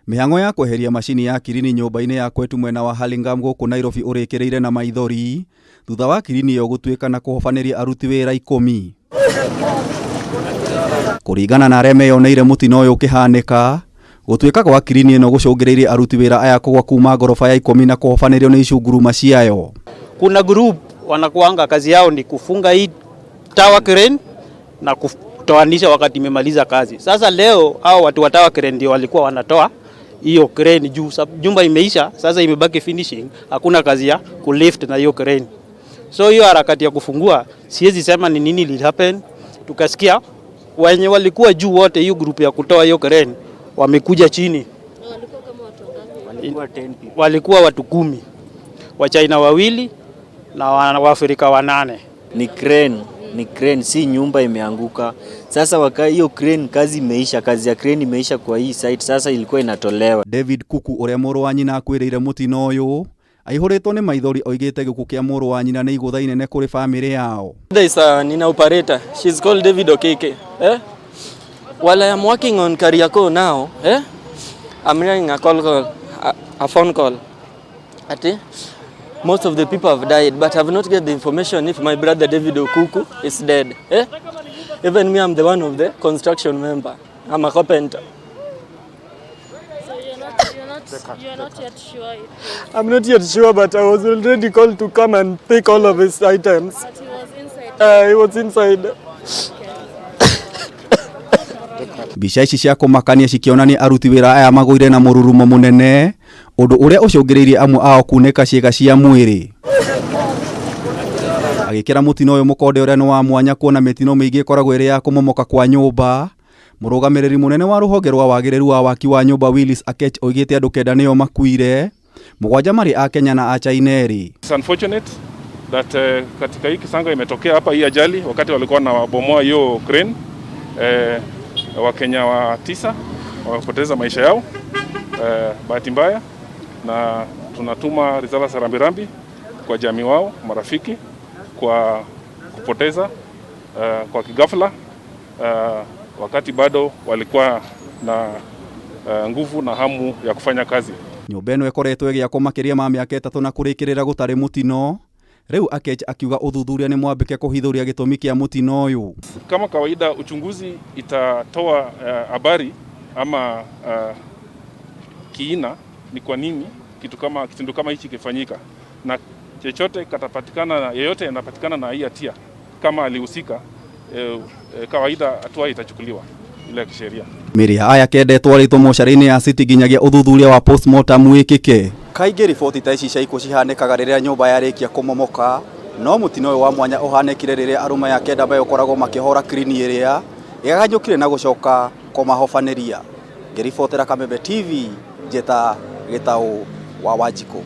Mĩhang'o ya kweheria macini ya kirini nyũmba-inĩ ya Kwetu mwena wa Hurlingham gũkũ Nairobi ũrĩkĩrĩire na maithori thutha wa kirini ĩyo gũtuĩka na kũhobanĩria aruti wĩra 10. Kũringana na arĩa meyoneire mũtino ũyũ ũkĩhanĩka, gũtuĩka gwa kirini ĩno gũcũngĩrĩirie aruti wĩra aya kũgwa kuma ngoroba ya 10 na kũhobanĩrio nĩ icunguruma ciayo. Kuna group wanakuanga kazi yao ni kufunga hii tower crane na kutoanisha wakati imemaliza kazi. Sasa leo hao watu wa tower crane ndio walikuwa wanatoa hiyo crane juu nyumba imeisha, sasa imebaki finishing, hakuna kazi ya kulift na hiyo crane. So hiyo harakati ya kufungua siwezi sema ni nini li happen. Tukasikia wenye walikuwa juu wote, hiyo group ya kutoa hiyo crane wamekuja chini. Walikuwa watu 10, wa China 2 na Waafrika 8. Ni crane, ni crane, si nyumba imeanguka. Sasa hiyo crane kazi imeisha, kazi ya crane imeisha kwa hii site, sasa ilikuwa inatolewa. David Kuku ũrĩa mũrũ wa nyina akwĩrĩire mũtino ũyũ aihũrĩtwo nĩ maithori oigĩte gĩkuũ kĩa mũrũ wa nyina nĩ igũtha inene kũrĩ famĩlĩ yao. There is a Nina operator. She's called David Okeke. Eh? While I am working on Kariakoo now, eh? I'm hearing a phone call. Ati, most of the people have died, but I have not get the information if my brother David Okuku is dead. Eh? Even me, I'm the one of the construction member. I'm a carpenter. So you're not yet sure if I'm not yet sure, but I was already called to come and pick all of his items. But he was inside. He was inside. Mbica ici cia kũmakania cikĩonania aruti wĩra aya magũire na mũrurumo mũnene, ũndũ ũrĩa ũcũngĩrĩirie amwe ao kunĩka ciĩga cia mwĩrĩ. Agĩkĩra mũtino ũyũ mũkonde ũrĩa nĩ wa mwanya kuona mĩtino mĩingĩ ĩkoragwo ĩrĩ ya kũmomoka kwa nyũmba. Mũrũgamĩrĩri mũnene wa rũhonge rwa wagĩrĩru wa waki wa nyũmba Willis Akech oigĩte andũ 9 nĩo makuire, 7 marĩ a Kenya na a China 2. It's unfortunate that katika hii kisanga imetokea hapa hii ajali wakati walikuwa na wabomoa hiyo crane, Wakenya wa 9 wamepoteza maisha yao, bahati mbaya, na tunatuma risala za rambirambi kwa jamii wao, marafiki, kwa kupoteza kwa kigafla, wakati bado walikuwa na nguvu na hamu ya kufanya kazi. Nyũmba ĩno ĩkoretwo ĩgĩakwo makĩria ma mĩaka 3 na kũrĩkĩrĩra gũtarĩ mũtino. Rĩu Akech akiuga ũthuthuria nĩ mwambĩke kũhithũria gĩtũmi kĩa mũtino ũyũ. Kama kawaida uchunguzi itatoa habari ama kiina ni kwa nini kitendo kama hichi kifanyika, na chochote katapatikana, yeyote anapatikana na hii hatia kama alihusika, kawaida hatua itachukuliwa ile ya kisheria. Mĩĩrĩ ya aya 9 ĩtwarĩtwo mocarĩ-inĩ ya City nginyagia ũthuthuria wa postmortem wĩkĩke. Kaingĩ riboti ta ici cia ikuũ cihanĩkaga rĩrĩa nyũmba yarĩkia kũmomoka, no mũtino ũyũ wa mwanya ũhanĩkire rĩrĩa arũme aya 9 megũkoragwo makĩhora kirini ĩrĩa ĩgaganyũkire na gũcoka kũmahobanĩria. Ngĩribotera Kameme TV, njĩta Gĩtaũ wa Wanjikũ.